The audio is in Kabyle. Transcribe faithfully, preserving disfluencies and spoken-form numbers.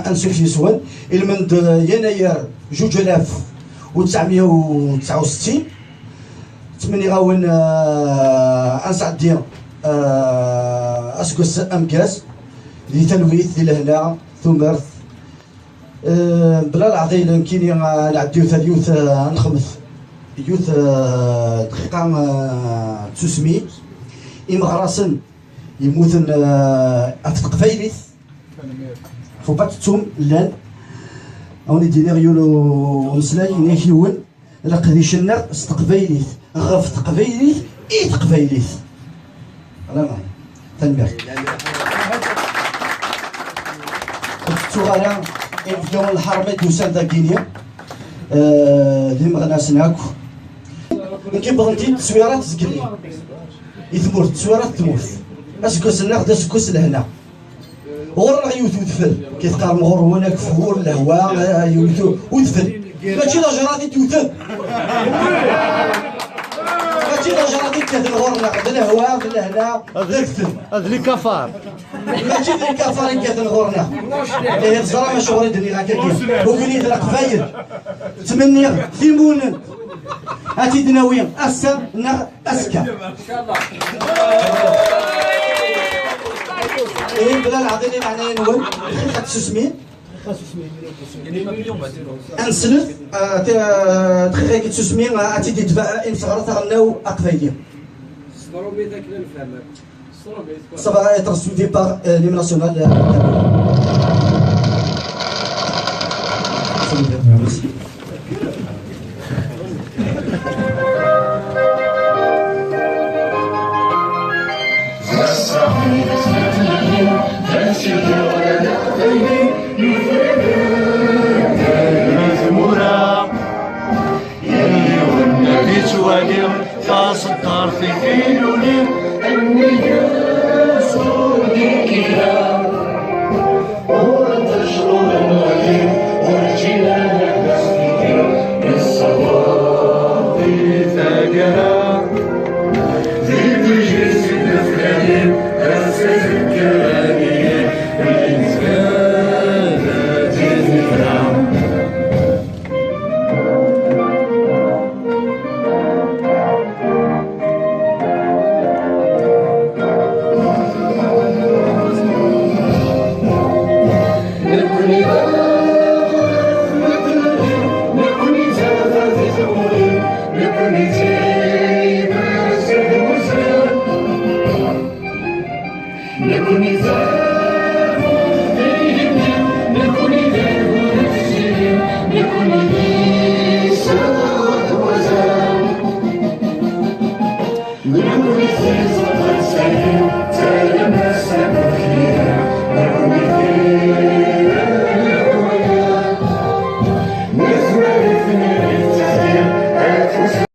Ansuf yes-wen, ilmend, eh, yanayer juǧ alaf u tesɛemya u tesɛa u settin. Ttmenniɣ-awen, eh, ad nesɛeddi, eh, aseggas ameggaz, di talwit, di lehna, tumert. Eh, bla leɛḍil, nekkini, eh, ad nɛeddi yiwet ar yiwet, eh, ad nexmet yiwet, eh, dqiqa, eh, n tsusmi. Imeɣrasen yemmuten, eh, ɣef teqbaylit. Faut pas tettum, llan. Ad wen-d-iniɣ yiwen umeslay, ini-ak yiwen, leqdic-nneɣ s teqbaylit, ɣef teqbaylit, i teqbaylit. Ala ma. Tanemmirt. Ur tettuɣ ara inebgawen n lḥerma i d-yusan dagini, eh, d imeɣnasen akk. Nekk wwḍent-id teswiɛt zgelli i tmurt, teswiɛt tmurt. Aseggas-nneɣ d aseggas n lehna. Ɣur-neɣ yiwet udfel, ki teqqarem ɣur-wen akeffur, lehwa, eh, yiwet u-, udfel. Mačči d ajraḍ i d-tewtem. Mačči d ajraḍ i d-kkaten ɣur-neɣ, d lehwa, d lehna, d adfel. Ad likafar. Mačči d likafar i kkaten ɣur-neɣ. Ihi teẓram acuɣer i d-nniɣ akka-agi. Ugni d leqbayel. Ttmenniɣ timunent ad tt-id-nawi ass-a neɣ azekka. Ihi bla leɛḍil i leɛnaya-nwen, dqiqa tsusmi. Ad neslet, ah, ti-, ah, dqiqa-agi tsusmi, ah, ad tt-id-itbeɛ, ah, imseɣret aɣelnaw aqbayli. Ça va être suivi par, euh, l'hymne national, euh,